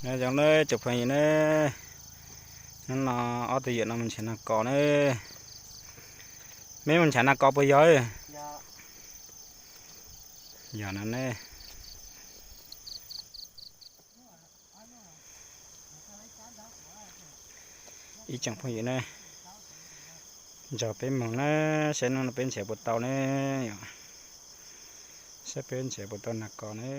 Nyob zoo nawb tsoom phooj ywg nawb, hnub no ob tug yawm no mus nrhiav nas kos nawb. Meb mus nrhiav nas kos puas yog? Yog no ne. Ib tsoom phooj ywg ne, nrog peb mus na, saib hnub no peb nrhiav puas tau ne, saib peb nrhiav puas tau nas kos ne.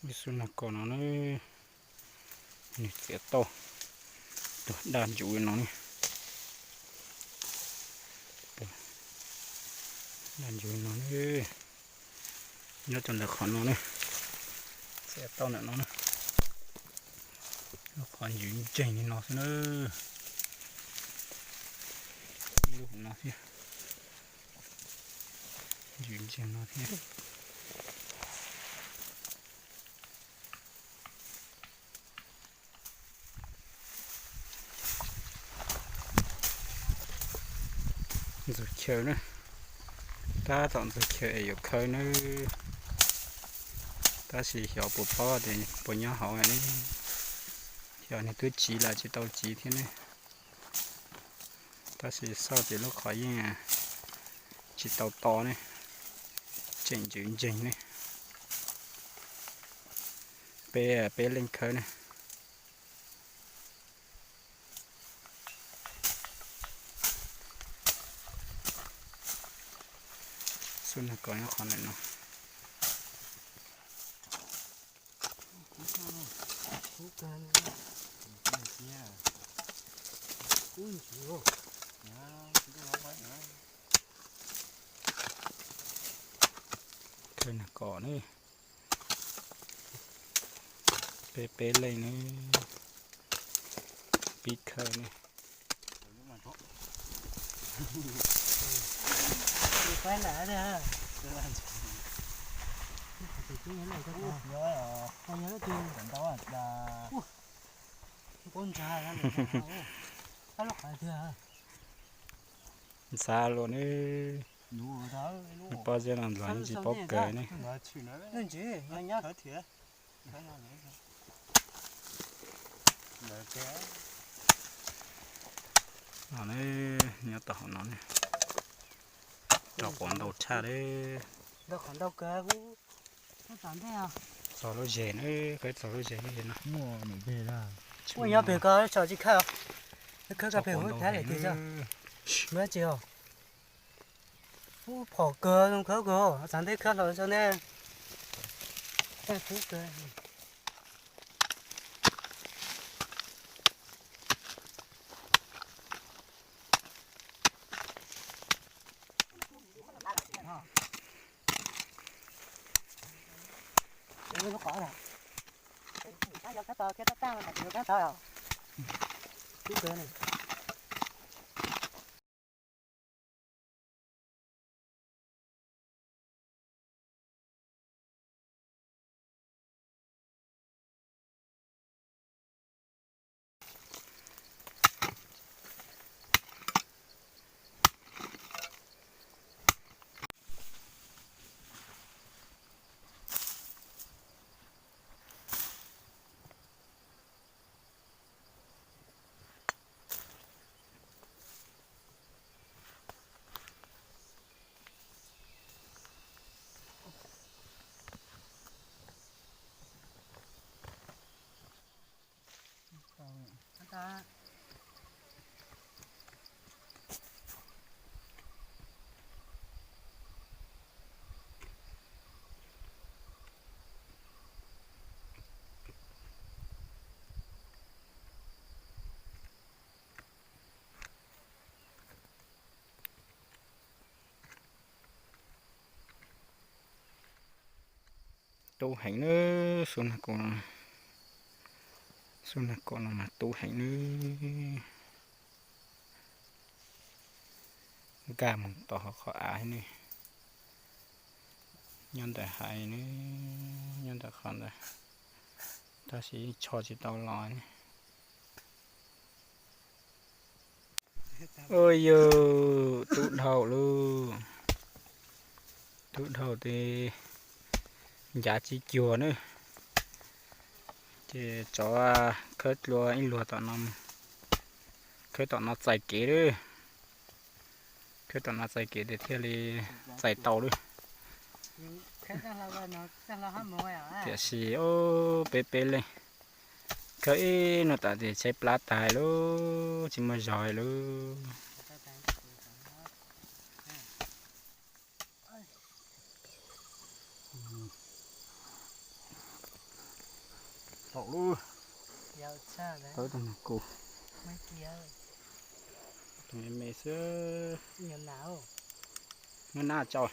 Ib xub nas kos no ne, nws txiav tau, tuag daj ntsws no ne, daj ntsws no ne, nyob rau ntawm qhov no ne, txiav tau ntawm no ne, lub qhov ntsws ntseeg li no xwb na, lub hauv no thiab, ntsws ntseeg no thiab. Ntxuag chaw na, tab tom ntxuag chaw es yuav khawb nawb, tab sis xyov puas paub tias puas nyob hauv ne, xyov nws twb tsiv los tsis tau tsiv thiab ne, tab sis xauj ces lub qhov yeej tsis tau to ne, tseem ntsws ntseeg ne. Peb, peb leej khawb ne. Xub nas kos nyob qhov ntawm no. Khawb nas kos ne, peb peb leej ne, pib khawb ne. Ntxhab luaj ne, pob zeb no ntxhov tsis paub kawg ne. No ne, nyob tau hauv no ne, rau qhov ntau tshaj li. Txog lub zes na, khawb txog lub zes no. Ua nyob pem ko tso tsis khawb, khawb ko pem hauv thab daim twg tso. Muab tsis os. Ub, phom kawg, zoo khawb kawg, txog ntej khawb hlo tso ntej. Tag kub kawg. Tub heev nawb, xub nag kaum, xub nag kaum no mas tub heev nawb. Nkag mus tom qhov av ne, nyob ntawm hais ne, nyob ntawm qhov ntawd, tab sis yeej tso tsis tau los ne. Ua yog tub dhau lauj, tub dhau tes ncav tsis cuag na. Ces tsov khawb dlua ib luag tom no, khawb tom no txais kev lawm. Khawb tom no txais kev tes thiaj li txais tau lawm. Tiam sis ob peb peb leej khawb ib hnub tas tes tshaib plab tas lawm, tsis muaj zog lawm. Tau lub, tau tau nag kus, me me xwb. Muab nab tso.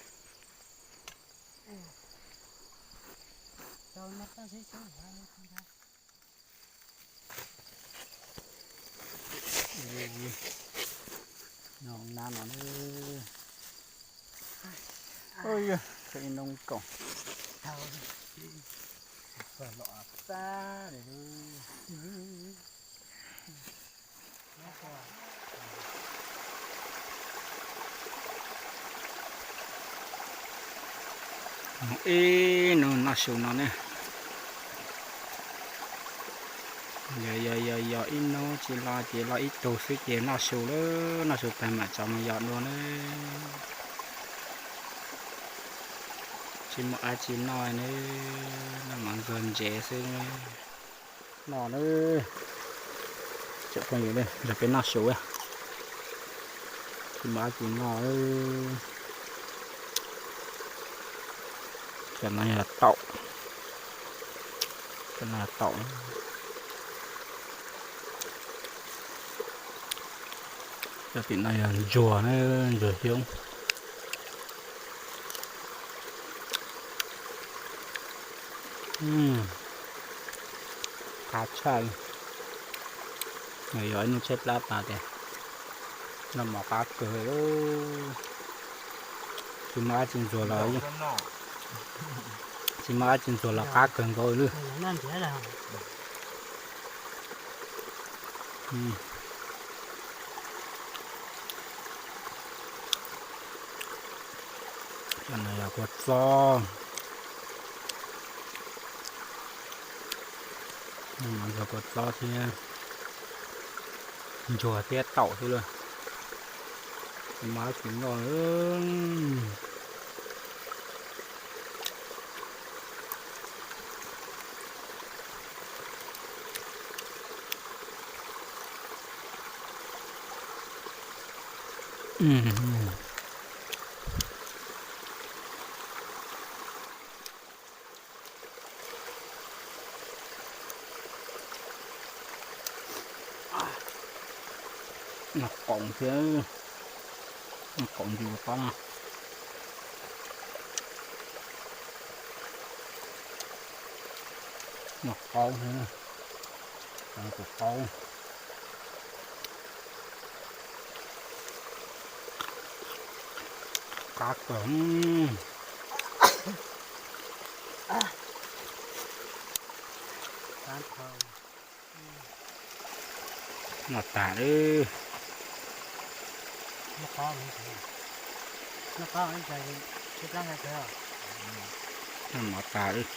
Nab no, ib noob koom, los txab li. Ib hnub noj su no ne. Yog, yog, yog, yog ib hnub tsis los ces los ib tug xwb ces noj su lawm, noj su tag mam tso mus yos dua na. Tsis muaj dab tsi noj ne, noj mov ntxuag ntsev xwb no na. Tsoom phooj ywg, nrog peb noj su, tsis muaj dab tsi noj. Cov no yog taum, cov no yog taum. Cov tim no yog ntsuag na, ntsuag xyoob. Qab tshaj li. Yog ib hnub tshaib plab tas tias noj mov qab kawg. Tsis muaj dab tsi ntxuag los, tsis muaj dab tsi ntxuag los qab kawg nkaus li. Cov no yog kua txob, no yog kua txob thiab ntsuag thiab taum xwb lauj. Tsis muaj dab tsi noj. Noj qaub thiab, noj qaub ntsis ua tau na. Noj qaub thiab, tus qaub. Qab kawg. Noj tag lawm. Noj mov tag lawm.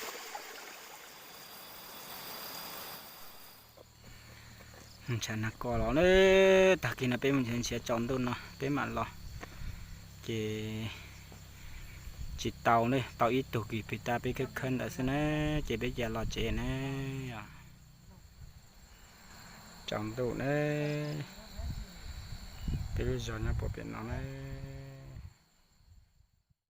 Ntshav nag koj los na, tag kis no peb mus nrhiav nrhiav tsaus ntuj no peb mam los. Ces tsis tau ne, tau ib tug kis plig tag peb khawb khawb ntawd xwb na, ces peb cia los tsev na. Tsaus ntuj na, peb lub zos nyob puag pem no na.